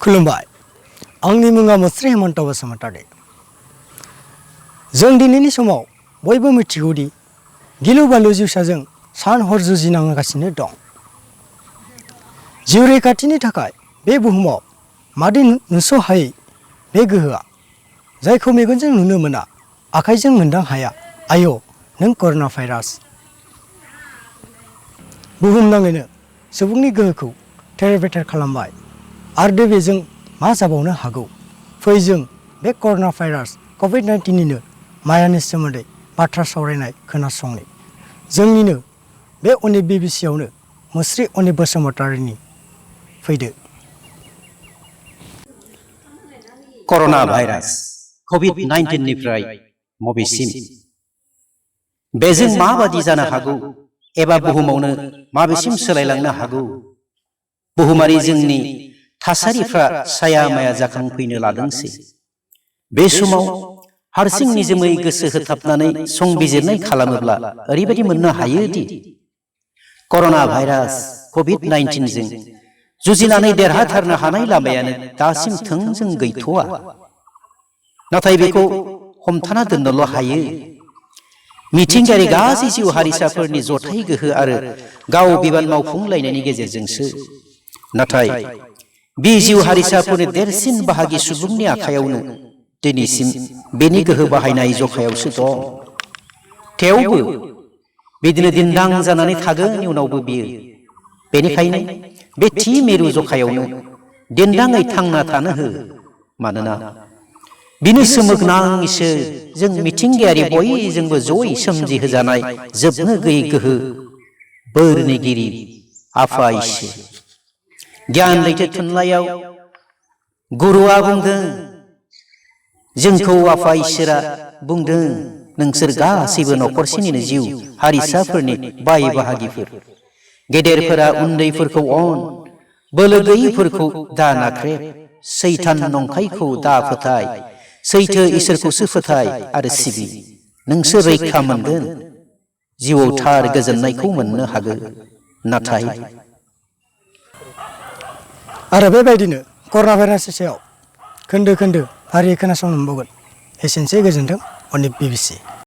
खुलुमबाय आंनि मुङा मुस्रि हेमन्त बसुमतारी। जों दिनैनि समाव बयबो मिथिगौदि गिलु बालु जिउसाजों सान हर जुजिनांगासिनो दं। जिउ रैखाथिनि थाखाय बे बुहुमाव मादि नुस'हायै बे गोहोआ, जायखौ मेगनजों नुनो मोना, आखाइजों मोनदां हाया, आय' नों कर'ना भाइरास। बुहुमनाङैनो सुबुंनि गोहोखौ थेर बेथेर खालामबाय आरो बेजों मा जाबावनो हागौ। फै जों बे कर'ना भाइरास कभिड-19निनो मायानि सोमोन्दै बाथ्रा सावरायनाय खोनासंनि। जोंनिनो बे अनिक बिबिसियावनो मुस्रि अनिक बसुमतारीनि फैदो। कर'ना भाइरास कभिड-19 निफ्राय मबेसिम बेजों माबादि जानो हागौ एबा बुहुमावनो माबेसिम सोलायलांनो हागौ। बुहुमारि जोंनि थासारिफ्रा साया माया जाखांफैनो लादोंसै। बे समाव हारसिं निजोमै गोसो होथाबनानै संबिजिरनाय खालामोब्ला ओरैबायदि मोननो हायोदि कर'ना भाइरास कभिड-19 जों जुजिनानै देरहाथारनो हानाय लामायानो दासिम थोंजों गैथ'वा। नाथाय बेखौ हमथाना दोननोल' हायो। मिथिंगायारि गासै जिउ हारिसाफोरनि जथाय गोहो आरो गाव बिबान मावफुंलायनायनि गेजेरजोंसो। नाथाय बे जिउ हारिसाफोरनि देरसिन बाहागि सुबुंनि आखायावनो दिनैसिम बेनि गोहो बाहायनाय जखायावसो दं। थेवबो बिदिनो दिन्दां जानानै थागोन इयुनावबो बियो। बेनिखायनो बे थि मेरु जखायावनो दिन्दाङै थांना थानो हो। मानोना बिनो सोमोगोनां इसोर, जों मिथिंगायारि बयजोंबो जयै सोमजिहोजानाय जोबनो गैयै गोहो बोरनिगिरि आफा इसोर। गियान लैथो थुनलाइयाव गुरुआ बुंदों, जोंखौ आफा इसोरा बुंदों, नोंसोर गासैबो न'खरसेनिनो जिउ हारिसाफोरनि बाय बाहागिफोर। गेदेरफोरा उन्दैफोरखौ अन, बोलो गैयैफोरखौ दा नाख्रेब, सैथान नंखायखौ दा फोथाय, सैथो इसोरखौसो फोथाय आरो सिबि, नोंसोर रैखा मोनगोन, जिउआव थार गोजोननायखौ मोननो हागोन। नाथाय आरो बेबायदिनो कर'ना भाइरासनि सायाव खोन्दो खोन्दो फारियै खोनासंनो मोनबावगोन। एसेनोसै, गोजोन्थों। अनिक बिबिसि।